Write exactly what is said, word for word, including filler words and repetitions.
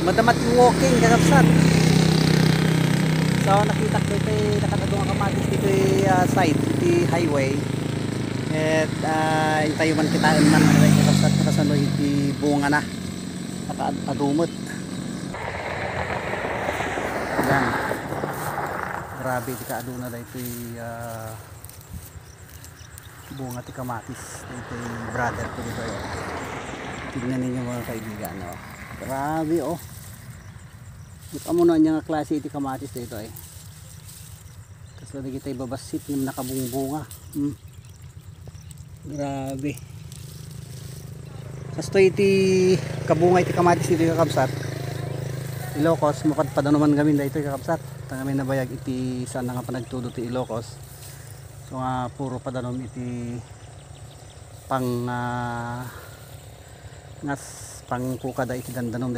Madama ti walking, kakabsat. So, nakitak ditoy, nakadado nga kamatis ditoy, ah, side, iti highway. Ket, ah, intayo man kitaen man, kakabsat, kasano iti bungana. Nakaad-adu met. Yan. Grabe ti kaaduna daytoy, ah, bunga ti kamatis daytoy brother ko ditoy, oh. Tingnan ninyo, mga kaibigan, oh. Grabe, oh. Ket ammona ania nga klase iti kamatis daytoy. Kasla dagiti babassit nga nakabungbunga. Hmm. Grabe. Kastoy iti kabunga iti kamatis ditoy, kakabsat. Ilocos, mapad-, padanoman ngamin daytoy, kakabsat. Ta ngamin nabayag iti saan nga panagtudo ti Ilocos. So nga puro padanom iti pang, ah, ngas-, pangkukada iti dandanom.